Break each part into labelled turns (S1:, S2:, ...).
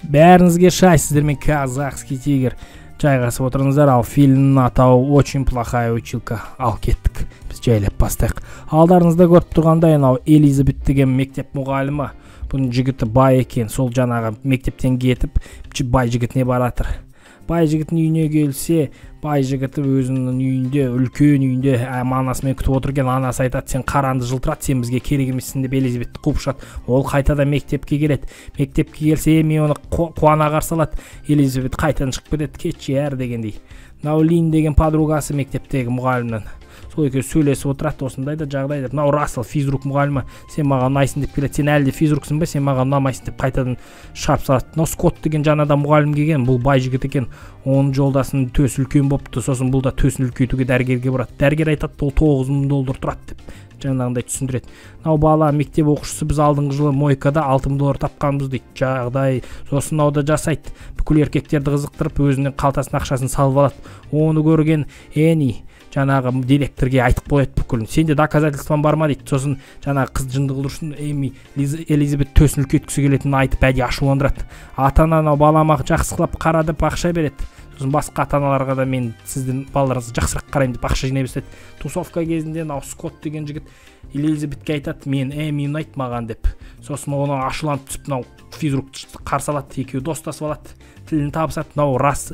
S1: Бәріңізге шай, сіздермен Казахский тигр. Жайғасып отырыңыздар, ал фильмнің атауы «Очень плохая училка». Ал кеттік, біз жайлап бастайық. Алдарыңызда көріп тұрғандай, анау Элизабет деген мектеп мұғалімі, бұның жігіті бай екен, сол жаңағы мектептен кетіп, бай жігітіне баратыр. Бай жігіттің үйіне келсе, бай жігіті өзінің үйінде, үлкен үйінде анасымен күтіп отыр екен. Анасы айтады: «Сен қаранды жылтырат, сен бізге керек емессің», – деп Элизабетті қуып шығады. Ол қайтадан мектепке келеді. Мектепке келсе, Эми оны қуана қарсы алады. Элизабет қайтадан шығып кетеді, «кетші әрі» дегендей. Мынау Лин деген подругасы мектептегі мұғалімнің, сол екеуі сөйлесіп отырады, осындай да жағдай деп. Мынау Рассел, физрук мұғалімі, «Сен маған ұнайсың» деп келеді. «Сен әлі де физруксың ба? Сен маған ұнамайсың», – деп қайтадан шығарып салады. Мынау Скотт деген жаңадан мұғалім келген, бұл бай жігіт екен. Оның жолдасының төсі үлкен болыпты. Сосын бұл да төсін үлкейтуге дәрігерге барады. Дәрігер айтады, ол 9000 доллар тұрады деп жаңағындай түсіндіреді. Мынау бала, мектеп оқушысы, «Біз алдыңғы жылы мойкада 6000 доллар тапқанбыз», – дейді жағдай. Сосын мынау да жасайды, бүкіл еркектерді қызықтырып, өзінің қалтасына ақшасын салып алады. Оны көрген Эни жаңағы директорге айтып қояды бүкілін. «Сенде доказательствоң бар ма?» – дейді. Сосын жаңағы қыз жынды қылдыру үшін Эми Элизабет төсін үлкейткісі келетінін айтып, әдейі ашуландырады. Ата ана анау балама жақсылап қара деп ақша береді. Сосын басқа ата аналарға да «Мен сіздің балаларыңызға жақсырақ қараймын» деп ақша жинай бастайды. Тусовка кезінде мынау Скотт деген жігіт Элизабетке айтады, «Мен Эми ұнайды маған» деп. Сосын оны ашуланып түсіп, мынау физрук қарсы алады, екеуі достасып алады, тілін табысады. Мынау рас,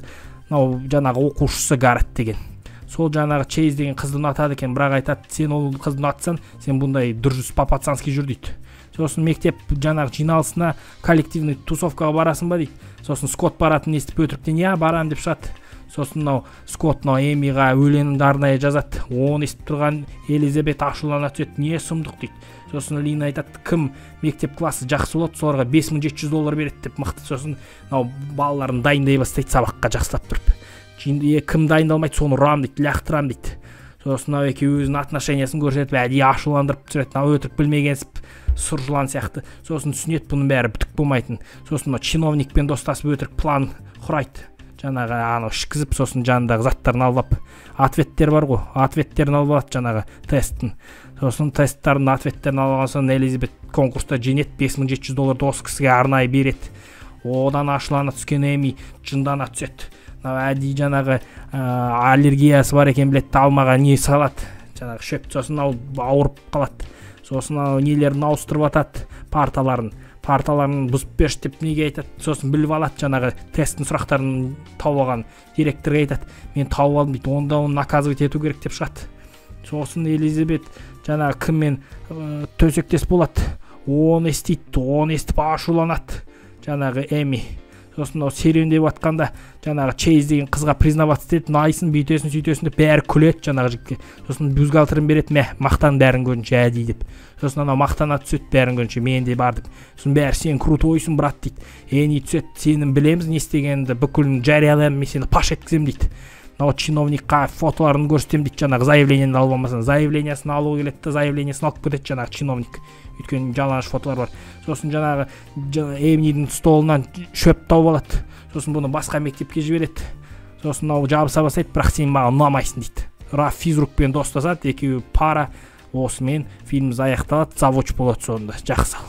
S1: мынау жаңағы оқушысы Гаррет деген, сол жаңағы Чейз деген қызды ұнатады екен, бірақ айтады: «Сен ол қызды ұнатсаң, сен бұндай дұрыс, по пацански жүр», – дейді. Сосын мектеп жаңағы жиналысына, коллективный тусовкаға барасың ба дейді. Сосын Скотт баратынын естіп, өтіріктен «Иә, барамын» деп шығады. Сосын мынау Скотт мынау Эмиға өлеңді арнайы жазады. Оны естіп тұрған Элизабет ашулана түседі: «Не сұмдық?» – дейді. Сосын Лина айтады, кім мектеп классы жақсы болады, соларға 5700 доллар береді деп мықты. Сосын мынау балаларын дайындай бастайды сабаққа жақсылап тұрып. «Кім дайындалмайды, соны ұрамын», – дейді, «лақтырамын», – дейді. Сосын мынау екеуі өзінің отношениясын көрсетіп, әдейі ашуландырып түсіреді. Мынау өтірік білмегенсіп, сұр жылан сияқты. Сосын түсінеді бұның бәрі түк болмайтынын. Сосын мынау чиновникпен достасып, өтірік план құрайды, жаңағы анау ішкізіп, сосын жанындағы заттарын алып алып, ответтер бар ғой, ответтерін алып алады жаңағы тесттің. Сосын тесттардың ответтерін алып алған соң, Элизабет конкурста жеңеді, 5700 долларды осы кісіге арнайы береді. Одан ашулана түскен Эми жындана түседі. Мынау әдейі жаңағы аллергиясы бар екенін біледі, алмаға не салады, жаңағы шөп. Сосын мынау ауырып қалады. Сосын анау нелерін ауыстырып жатады, парталарын бұзып берші деп неге айтады. Сосын біліп алады жаңағы тесттің сұрақтарын тауып алған. Директорға айтады, «Мен тауып алдым», – дейді. «Онда оны наказывать ету керек», – деп шығады. Сосын Элизабет жаңағы кіммен төсектес болады, оны естиді. Оны естіп ашуланады жаңағы Эми. Сосын мынау серуендеп жатқанда жаңағы Чейз деген қызға признаваться етеді, «Ұнайсың, бүйтесің, сөйтесің» деп. Бәрі күледі жаңағы жігітке. Сосын бюстгальтерін береді: «Мә, мақтан бәрін көзінше әдейі», – деп. Сосын анау мақтана түседі бәрін көзінше, «Менде бар» деп. Сосын бәрі: «Сен крутойсың, брат», – дейді. Эни түседі: «Сенің білеміз не істегеніңді, бүкілін жариялаймын, мен сені паш еткіземін», – дейді. Мынау чиновникқа фотоларын көрсетемін дейді, жаңағы заявлениені алып алмасаң. Заявлениясын алу келеді да, заявлениесін алып кетеді жаңағы чиновник, өйткені жалаңаш фотолар бар. Сосын жаңағы Эмидің столынан шөп тауып алады. Сосын бұны басқа мектепке жібереді. Сосын мынау жабыса бастайды, бірақ «Сен маған ұнамайсың», – дейді. Физрукпен достасады, екеуі пара. Осымен фильміміз аяқталады. Завуч болады соңында. Жақсы.